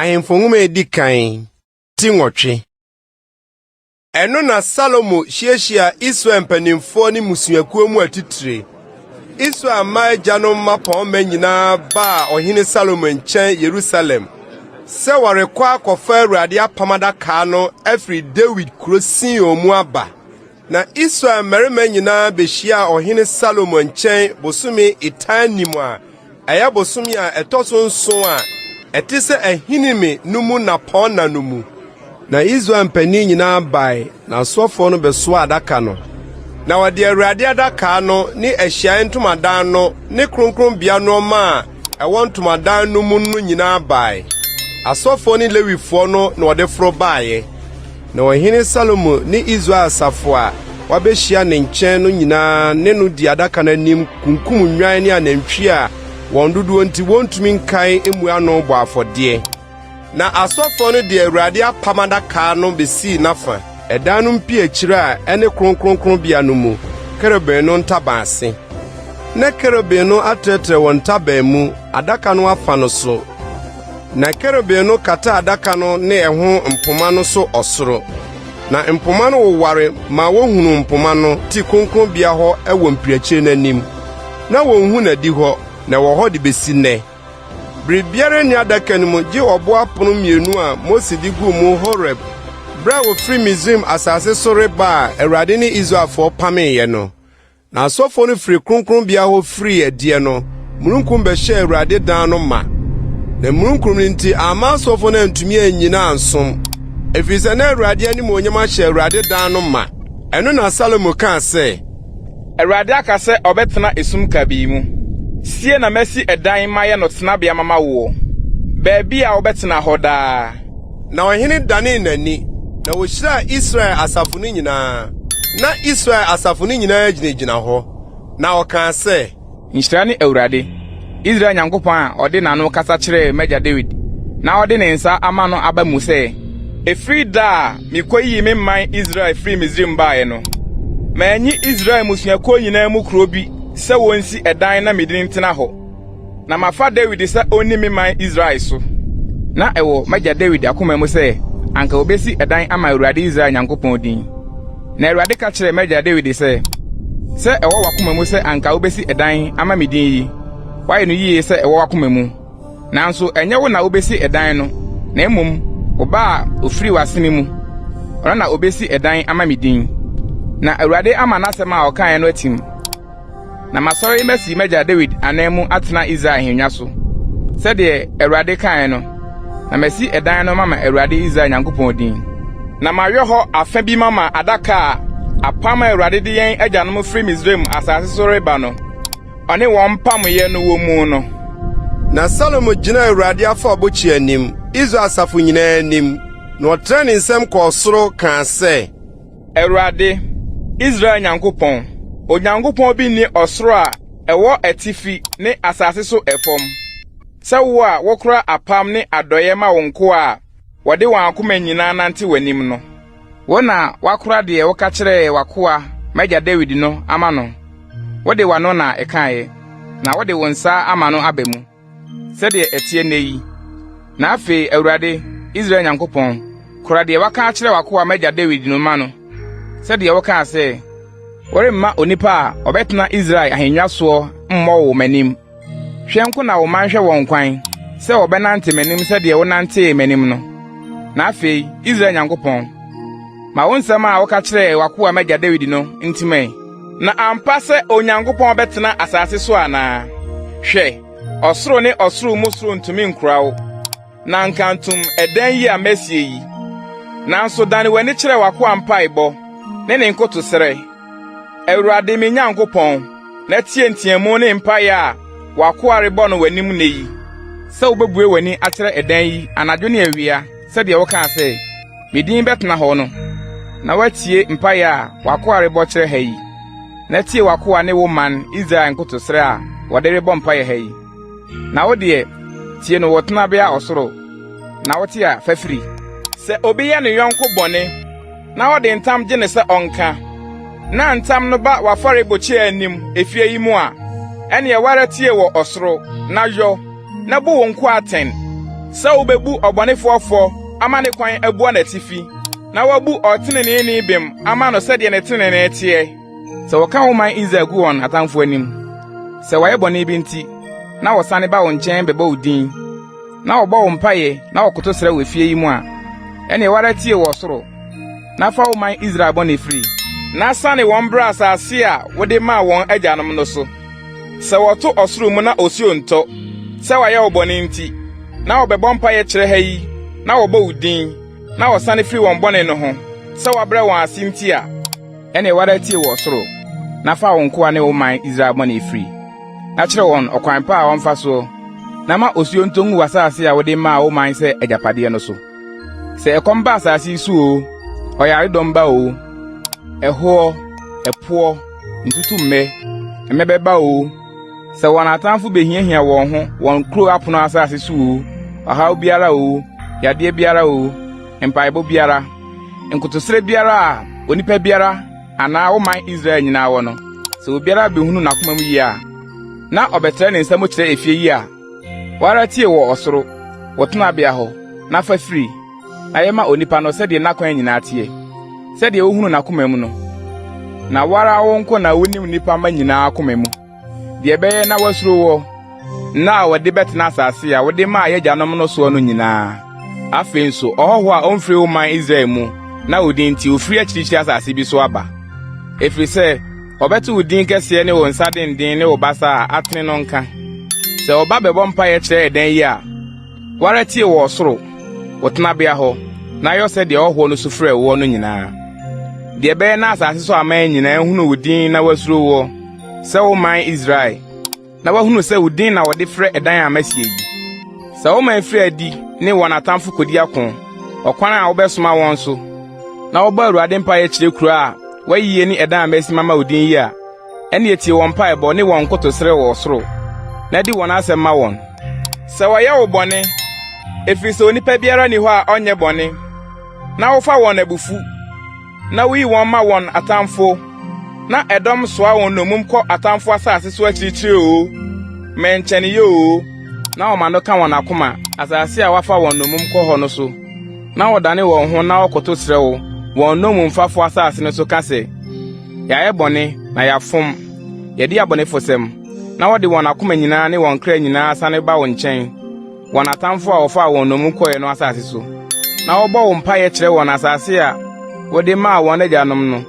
Ahemfo Nwoma a Edi Kan, ti 8. Ɛno na Salomo hyiahyiaa Israel mpanimfoɔ ne mmusuakuo mu atitire. Israel mma agyanom mmapɔmma nyinaa baa Ɔhene Salomo nkyɛn Yerusalem sɛ wɔrekɔ akɔfa Awurade apam adaka no afiri Dawid kuro Sion mu aba. Na Israel mmarima nyinaa behyiaa Ɔhene Salomo nkyɛn bosome Etanim a ɛyɛ bosome a ɛtɔ so nson a ɛte sɛ Ahinime no mu nnapɔnna no mu. Na Israel mpanyin nyinaa bae, na asɔfoɔ no bɛsoaa adaka no. Na wɔde Awurade adaka no ne ahyiae ntomadan no ne kronkronbea nneɛma a ɛwɔ ntomadan no mu no nyinaa bae. Asɔfoɔ ne Lewifoɔ no na wɔde foro baeɛ. Na ɔhene Salomo ne Israel asafo a wɔabehyia ne nkyɛn no nyinaa ne no dii adaka no anim kunkum nnwan ne anantwi a wɔn dodoɔ nti wɔntumi nkan mmu ano bɔɔ afɔdeɛ. Na asɔfoɔ no de Awurade apam adaka no besii n'afa, ɛdan no mpiakyire a ɛne kronkronkronbea no mu, kerubim no ntaban ase. Na kerubim no atrɛtrɛ wɔn ntaban mu, adaka no afa no so, Na kerubim no kataa adaka no ne ɛho mpoma no so ɔsoro. Na mpoma no woware ma wohunuu mpoma no ti kronkronbea hɔ wɔ mpiakyire no anim. Na wonhu n'adihɔ, na ɛwɔ hɔ de besi nnɛ. Biribiara nni adaka no mu gye ɔbo apon mmienu a Mose de guu mu Horeb bere a wɔfiri Misraim asase so reba a Awurade ne Israelfoɔ pameeɛ no. Na asɔfoɔ no firi kronkronbea hɔ firii adiɛ no, mununkum bɛhyɛɛ Awurade dan no ma. Na mununkum no nti amma asɔfoɔ no antumi annyina ansom, ɛfiri sɛ na Awurade animuonyam ahyɛ Awurade dan no ma. Ɛno na Salomo kaa sɛ. Awurade aka sɛ ɔbɛtena esum kabii mu. Sie na masi ɛdan mayɛ no tenabea mama woɔ, baabi a wobɛtena hɔ daa. Na ɔhene danee n'ani, na ohyiraa Israel asafo no nyinaa. Ná Israel asafo no nyinaa gyinagyina hɔ, na ɔkaa sɛ. Nhyira ne Awurade, Israel Nyankopɔn a ɔde n'ano kasa kyerɛɛ m'agya Dawid, na ɔde ne nsa ama no aba mu sɛ, Ɛfiri da a mikoyii me man Israel firii Misraim baeɛ no, manyi Israel mmusuakuo nyinaa mu kuro bi sɛ wonsi ɛdan na me din ntena hɔ. Na mafa Dawid sɛ onni me man Israel so. Na ɛwɔ m'agya Dawid akoma mu sɛ anka obesi ɛdan ama Awurade Israel Nyankopɔn din. Na Awurade ka kyerɛɛ m'agya Dawid sɛ, 'Sɛ ɛwɔ w'akoma mu sɛ anka wubesi ɛdan ama me din yi, woayɛ no yiye sɛ ɛwɔ w'akoma mu. Nanso ɛnyɛ wo na wubesi ɛdan no, na mmom wo ba a ofiri w'asene mu, ɔno na obesi ɛdan ama me din. Na Awurade ama n'asɛm a ɔkae no atim. Na masɔre masi m'agya Dawid anan mu atena Israel ahennwa so, sɛdeɛ Awurade kaeɛ no, na masi ɛdan no mama Awurade Israel Nyankopɔn din. Na mayɔ hɔ afa bi mama adaka a apam a Awurade de yɛn agyanom firi Misraim asase so reba no, ɔne wɔn pameeɛ no wɔ mu no. Na Salomo gyinaa Awurade afɔrebukyia anim, Israel asafo nyinaa anim, na ɔtrɛɛ ne nsam kɔɔ soro kaa sɛ. Awurade, Israel Nyankopɔn, Onyankopɔn bi nni ɔsoro a ɛwɔ atifi ne asase so ɛfam, sɛ wo a wokora apam ne adɔeɛ ma wo nkoa a wɔde wɔn akoma nyinaa nante w'anim no. Wo na woakora deɛ woka kyerɛɛ w'akoa m'agya Dawid no ama no. Wode w'ano na ɛkaeɛ, na wode wo nsa ama no aba mu. sɛdeɛ ɛteɛ nnɛ yi. Na afei, Awurade, Israel Nyankopɔn, kora deɛ woaka akyerɛ w'akoa m'agya Dawid no ma no, sɛdeɛ wokaa sɛ, 'Woremma onipa a ɔbɛtena Israel ahennwa soɔ mmɔ wo m'anim. Hwɛ nko na wo mma nhwɛ wɔn kwan sɛ wɔbɛnante m'anim sɛdeɛ wonantee m'anim no. Na afei, Israel Nyankopɔn, ma wo nsɛm a woka kyerɛɛ w'akoa m'agya Dawid no ntim ɛ. Na ampa sɛ Onyankopɔn bɛtena asase so anaa? Hwɛ, ɔsoro ne ɔsoro mu soro ntumi nkora wo, na nkantom ɛdan yi a masie yi. Nanso dane w'ani kyerɛ w'akoa mpaebɔ ne ne nkotosrɛ, Awurade me Nyankopɔn, na tie nteɛmu ne mpae a w'akoa rebɔ no w'anim nnɛ yi, sɛ wubebue w'ani akyerɛ ɛdan yi anadwo ne awia sɛdeɛ wokaa sɛ, Me din bɛtena hɔ no, na woatie mpae a w'akoa rebɔ kyerɛ ha yi, na tie w'akoa ne wo man Israel nkotosrɛ a wɔde rebɔ mpae ha yi. Na wo deɛ, tie no wɔ tenabea ɔsoro, na wote a, fa firi. Sɛ obi yɛ ne yɔnko bɔne na ɔde ntam gye no sɛ ɔnka, na ntam no ba w'afɔrebukyia anim efie yi mu a, ɛnneɛ wo ara tie wɔ ɔsoro, na yɔ, na bu wo nkoa atɛn. Sɛ wubebu ɔbɔnefoɔ fɔ ama ne kwan abua n'atifi, na woabu ɔteneneeni bem ama no sɛdeɛ ne tenenee teɛ. Sɛ wɔka wo man Israel gu wɔn atamfo anim, sɛ wɔayɛ bɔne bi nti, na wɔsane ba wo nkyɛn bɛbɔ wo din, na wɔbɔ wo mpaeɛ na wɔkoto srɛ wɔ efie yi mu a, ɛnneɛ wo ara tie wɔ ɔsoro, na fa wo man Israel bɔne firi, na sane wɔn bra asase a wode maa wɔn agyanom no so. Sɛ wɔto ɔsoro mu na osuo ntɔ, sɛ wɔayɛ wo bɔne nti, na wɔbɛbɔ mpaeɛ kyerɛ ha yi na wɔbɔ wo din, na wɔsane firi wɔn bɔne no ho, sɛ woabrɛ wɔn ase nti a, ɛnneɛ wo ara tie wɔ ɔsoro, na fa wo nkoa ne wo man Israel bɔne firi, na kyerɛ wɔn ɔkwan pa a wɔmfa soɔ, na ma osuo ntɔ ngu w'asase a wode maa wo man sɛ agyapadeɛ no so. Sɛ ɛkɔm ba asase yi so oo, ɔyaredɔm ba oo, ɛhoɔ, ɛpoɔ, ntutummɛ, mmɛbɛ ba oo, sɛ wɔn atamfo behiahia wɔn ho wɔn kurow apono asase so oo, ɔhaw biara oo, yadeɛ biara oo, mpaebɔ biara, nkotosrɛ biara a onipa biara anaa wo man Israel nyinaa wɔ no, sɛ obiara behunu n'akoma mu yie a, na ɔbɛtrɛ ne nsa mu kyerɛ efie yi a, wo ara tie wɔ ɔsoro, wo tenabea hɔ, na fa firi, na yɛ ma onipa no sɛdeɛ n'akwan nyinaa teɛ, sɛdeɛ wohunu n'akoma mu no. Na wo ara wo nko na wunim nnipa mma nyinaa akoma mu, deɛ ɛbɛyɛ na wɔasuro woɔ, nna a wɔde bɛtena asase a wode maa yɛn agyanom no soɔ no nyinaa. Afei nso, ɔhɔhoɔ a ɔmfiri wo man Israel mu na wo din nti ɔfiri akyirikyiri asase bi so aba, ɛfiri sɛ ɔbɛte wo din kɛseɛ ne wo nsa denden ne wo basa a atene no nka. Sɛ ɔba bɛbɔ mpaeɛ kyerɛ ɛdan yi a, wo ara tie wɔ ɔsoro, wo tenabea hɔ, na yɔ sɛdeɛ ɔhɔhoɔ no su frɛɛ woɔ no nyinaa, deɛ ɛbɛyɛ na asase so aman nyinaa ahunu wo din na wɔasuro woɔ sɛ wo man Israel, na wɔahunu sɛ wo din na wɔde frɛ ɛdan a masie yi. Sɛ wo man firi adi ne wɔn atamfo kodi ako, ɔkwan a wobɛsoma wɔn so, na wɔbɔ Awurade mpaeɛ kyerɛ kuro a woayie ne ɛdan a masi mama wo din yi a, ɛnneɛ tie wɔn mpaebɔ ne wɔn nkotosrɛ wɔ ɔsoro, na di wɔn asɛm ma wɔn. Sɛ wɔyɛ wo bɔne, ɛfiri sɛ onipa biara nni hɔ a ɔnyɛ bɔne, na wofa wɔn abufu, na woyi wɔn ma wɔn atamfo, na ɛdɔm soa wɔn nnommum kɔ atamfo asase so akyirikyiri oo, mmɛnkyɛneeɛ oo, na wɔn ano ka wɔn akoma asase a wɔafa wɔn nnommum kɔ hɔ no so, na wɔdane wɔn ho na wɔkoto srɛ wo wɔn nnommumfafo asase no so ka sɛ, 'Yɛayɛ bɔne na yɛafom, yɛadi abɔnefosɛm, na wɔde wɔn akoma nyinaa ne wɔn kra nyinaa sane ba wo nkyɛn, wɔn atamfo a wɔfaa wɔn nnommum kɔe no asase so, na wɔbɔ wo mpae kyerɛ wɔn asase a wode maa wɔn agyanom no,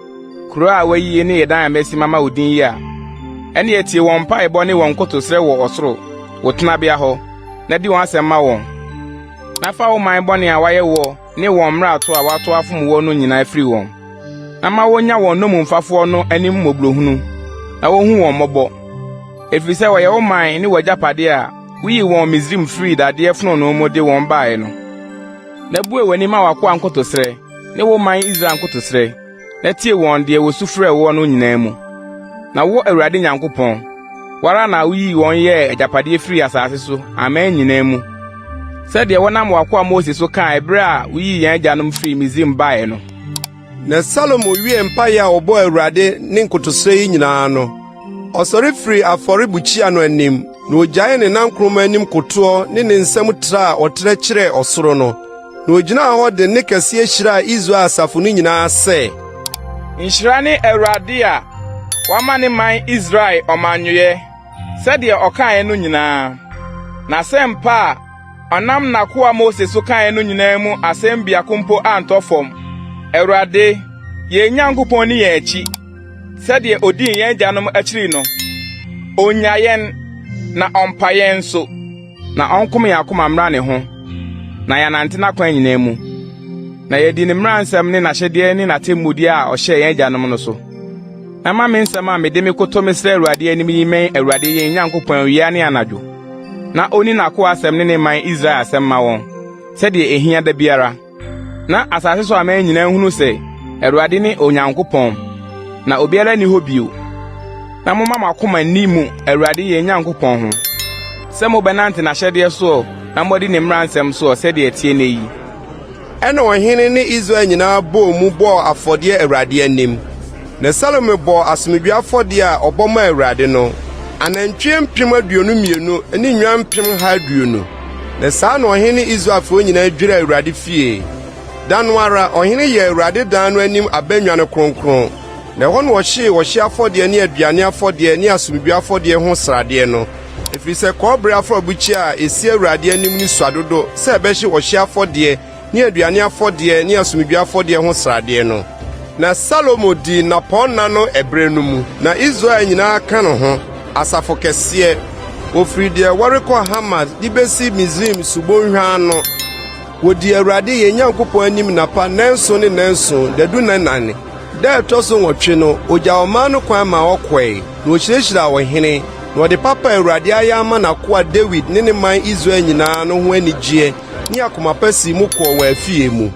kurow a woayi ne ɛdan a masi mama wo din yi a, ɛnneɛ tie wɔn mpaebɔ ne wɔn nkotosrɛ wɔ ɔsoro, wo tenabea hɔ, na di wɔn asɛm ma wɔn. Na fa wo man bɔne a wɔayɛ woɔ ne wɔn mmarato a wɔato afom woɔ no nyinaa firi wɔn, na ma wonnya wɔn nnommumfafoɔ no anim mmɔborɔhunu, na wonhu wɔn mmɔbɔ, ɛfiri sɛ wɔyɛ wo man ne w'agyapadeɛ a wuyii wɔn Misraim firii dadeɛ fononoo mu de wɔn baeɛ no. Na bue w'ani ma w'akoa nkotosrɛ ne wo man Israel nkotosrɛ, na tie wɔn deɛ wɔsu frɛ woɔ no nyinaa mu. Na wo Awurade Nyankopɔn, wo ara na wuyii wɔn yɛɛ agyapadeɛ firii asase so aman nyinaa mu, sɛdeɛ wonam w'akoa Mose so kae bere a wuyii yɛn agyanom firii Misraim baeɛ no. Na Salomo wiee mpae a ɔbɔɔ Awurade ne nkotosrɛ yi nyinaa no, ɔsɔre firii afɔrebukyia no anim, na ogyaee ne nankoroma anim kotoɔ ne ne nsam trɛ a ɔtrɛ kyerɛɛ ɔsoro no, na ogyinaa hɔ de nne kɛseɛ hyiraa Israel asafo no nyinaa sɛ. Nhyira ne Awurade a wama ne man Israel ɔmannwoeɛ sɛdeɛ ɔkaeɛ no nyinaa. N'asɛmpa a ɔnam n'akoa Mose so kae no nyinaa mu asɛm biako mpo antɔ fam. Awurade, yɛn Nyankopɔn nni yɛn akyi sɛdeɛ odii yɛn agyanom akyiri no. Onnya yɛn, na ɔmpa yɛn nso. Na ɔnkom yɛn akoma mmra ne ho, na yɛanante n'akwan nyinaa mu, na yɛadi ne mmara nsɛm ne n'ahyɛdeɛ ne n'atemmudeɛ a ɔhyɛɛ yɛn agyanom no so. Na ma me nsɛm a mede mekoto mesrɛ Awurade anim yi mmɛn Awurade yɛn Nyankopɔn awia ne anadwo, na onni n'akoa asɛm ne ne man Israel asɛm mma wɔn, sɛdeɛ ehia da biara, na asase so aman nyinaa nhunu sɛ Awurade ne Onyankopɔn, na obiara nni hɔ bio. Na momma mo akoma nni mu Awurade yɛn Nyankopɔn ho, sɛ mobɛnante n'ahyɛdeɛ soɔ na moadi ne mmara nsɛm soɔ sɛdeɛ ɛteɛ nnɛ yi. Ɛnna ɔhene ne Israel nyinaa bɔɔ mu bɔɔ afɔdeɛ Awurade anim. Na Salomo bɔɔ asomdwoe afɔdeɛ a ɔbɔ maa Awurade no, anantwie 22,000 ne nnwan 120,000. Na saa na ɔhene ne Israelfoɔ nyinaa dwiraa Awurade fie. Da no ara, ɔhene yɛɛ Awurade dan no anim abannwa no kronkron, na ɛhɔ na ɔhyee ɔhyeɛ afɔdeɛ ne aduane afɔdeɛ ne asomdwoeɛ afɔdeɛ ho sradeɛ no, ɛfiri sɛ kɔbere afɔrebukyia a ɛsi Awurade anim no sua dodo sɛ ɛbɛhye ɔhyeɛ afɔdeɛ ne aduane afɔdeɛ ne asomdwoeɛ afɔdeɛ ho sradeɛ no. Na Salomo dii nnapɔnna no ɛberɛ no mu, na Israel nyinaa ka ne ho, asafo kɛseɛ. Wɔfiri deɛ wɔrekɔ Hamat de bɛsi Misraim subonhwa ano. Wɔdii Awurade yɛn Nyankopɔn anim nnapa nnanson ne nnanson, dadu nnanan. Da a ɛtɔ so nwɔtwe no, ogyaa ɔman no kwan maa wɔkɔe, na ohyirahyiraa ɔhene, na ɔde papa a Awurade ayɛ ama n'akoa Dawid ne ne man Israel nyinaa no ho anigyeɛ ne akoma pa sii mu kɔɔ wɔn afie mu.